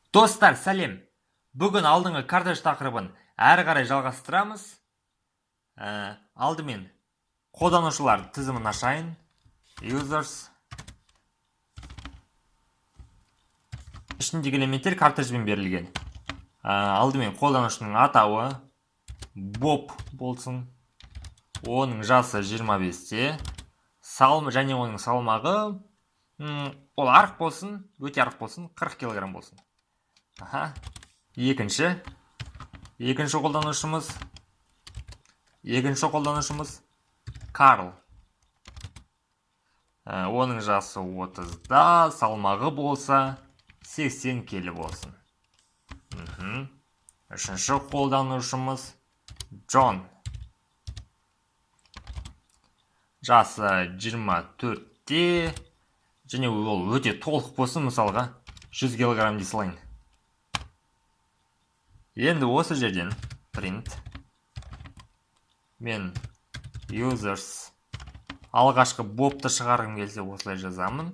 Достар, сәлем! Бүгін алдыңғы кортеж тақырыбын әрі қарай жалғастырамыз. Алдымен қолданушылар тізімін ашайын. Users. Ішіндегі элементтер кортежбен берілген. Алдымен қолданушының атауы Боб болсын. Оның жасы 25-те. Және оның салмағы, ол арық болсын, өте арық болсын, 40 килограмм болсын. Аха. Екінші қолданушымыз Карл. Оның жасы 30-да, салмағы болса 80 келі болсын. Үшінші қолданушымыз Джон. Жасы 24-те, және ол өте толық болсын, мысалға 100 килограмм дей салайын. Енді осы жерден print мен users алғашқы Бобты шығарғым келсе осылай жазамын.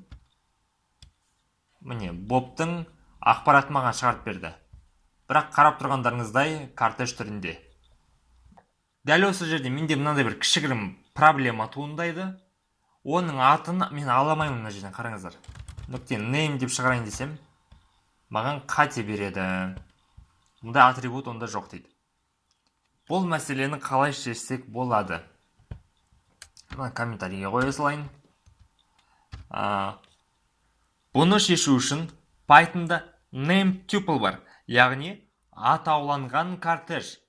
Міне, Бобтың ақпаратын маған шығарып берді. Бірақ қарап тұрғандарыңыздай кортеж түрінде. Дәл осы жерде менде мынандай бір кішігірім проблема туындайды. Оның атын мен ала алмаймын мына жерден, қараңыздар. Нүкте name деп шығарайын десем, маған қате береді. Мұндай атрибут онда жоқ дейді. Бұл мәселені қалай шешсек болады? Мына комментарийге қоя салайын. Бұны шешу үшін Pythonда named tuple бар, яғни атауланған кортеж.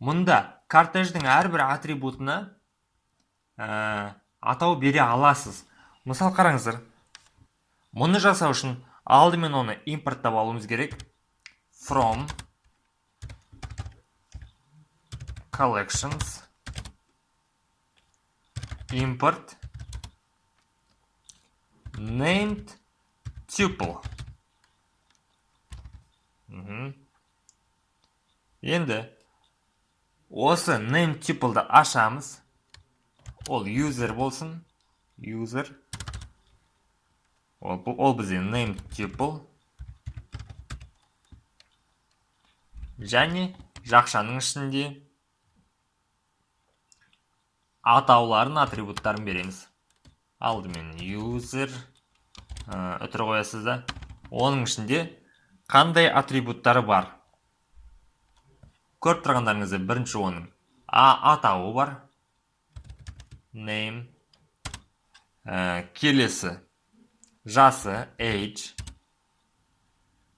Мұнда кортеждің әрбір атрибутына атау бере аласыз. Мысал қараңыздар. Мұны жасау үшін алдымен оны импорттап алуымыз керек. From collections import named tuple. Енді осы named tuple'ды ашамыз. Ол user болсын. User. Ол бізде named tuple. Және жақшаның ішінде атауларын, атрибуттарын береміз. Алдымен user, үтір қоясыз да. Оның ішінде қандай атрибуттары бар? Көріп тұрғандарыңыздай бірінші оның атауы бар. Name. Келесі жасы age.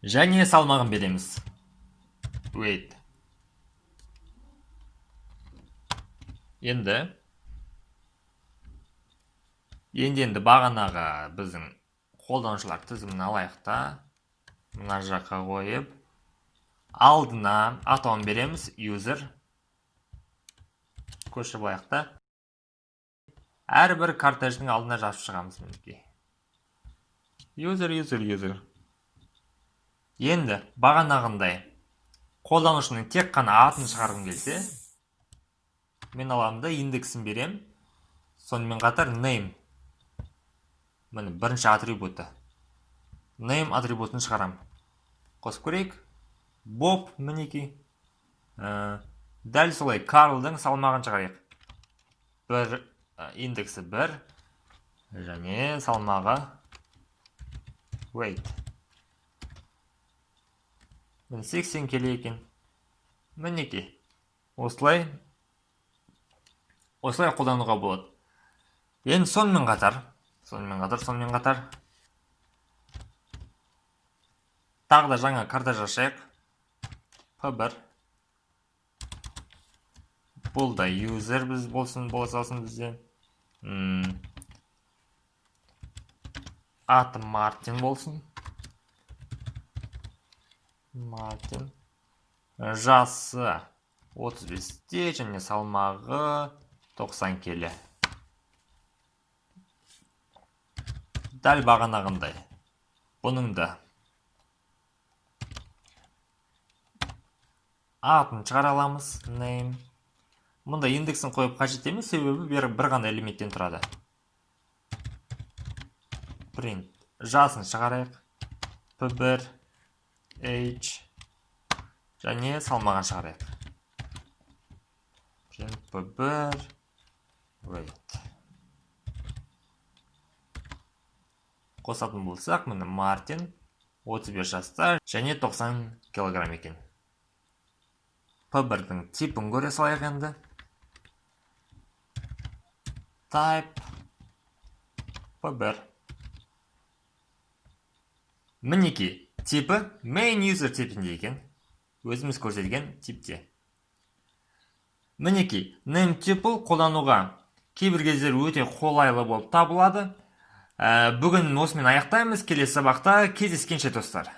Және салмағын береміз. Weight. Енді бағанағы біздің қолданушылар тізімін алайық та, мына жаққа қойып, алдына атауын береміз, user. Көшіріп алайық та, әрбір кортеждің алдына жазып шығамыз мінекей. User, user, user. Енді бағанағындай қолданушының тек қана атын шығарғым келсе, мен аламын да индексін берем. Сонымен қатар name. Міне бірінші атрибуты. Name атрибутын шығарам. Қосып көрейік. Боб мінекей. Дәл солай Карлдың салмағын шығарайық. Бір, индексі 1 және салмағы weight. Міне 80 келі екен. Мінекей. Осылай қолдануға болады. Енді сонымен қатар тағы да жаңа кортеж ашайық. P1. Бұл да user біз болсын, бола салсын бізде. Аты Мартин болсын. Мартин. Жасы 35-те және салмағы 90 келі. Дәл бағанағындай. Бұның да атын шығара аламыз. Name. Мұнда индексін қойып қажет емес, себебі бір ғана элементтен тұрады. Print. Жасын шығарайық. P1. Age және салмағын шығарайық. Print p1 weight. Қосатын болсақ, міне, Мартин 35 жаста және 90 килограмм екен. P1-дің типін көре салайық енді. Type P1. Мінекей, типі main user типінде екен. Өзіміз көрсеткен типте. Мінекей, named tuple қолдануға кейбір кездер өте қолайлы болып табылады. Бүгін осымен аяқтаймыз. Келесі сабақта кездескенше, достар.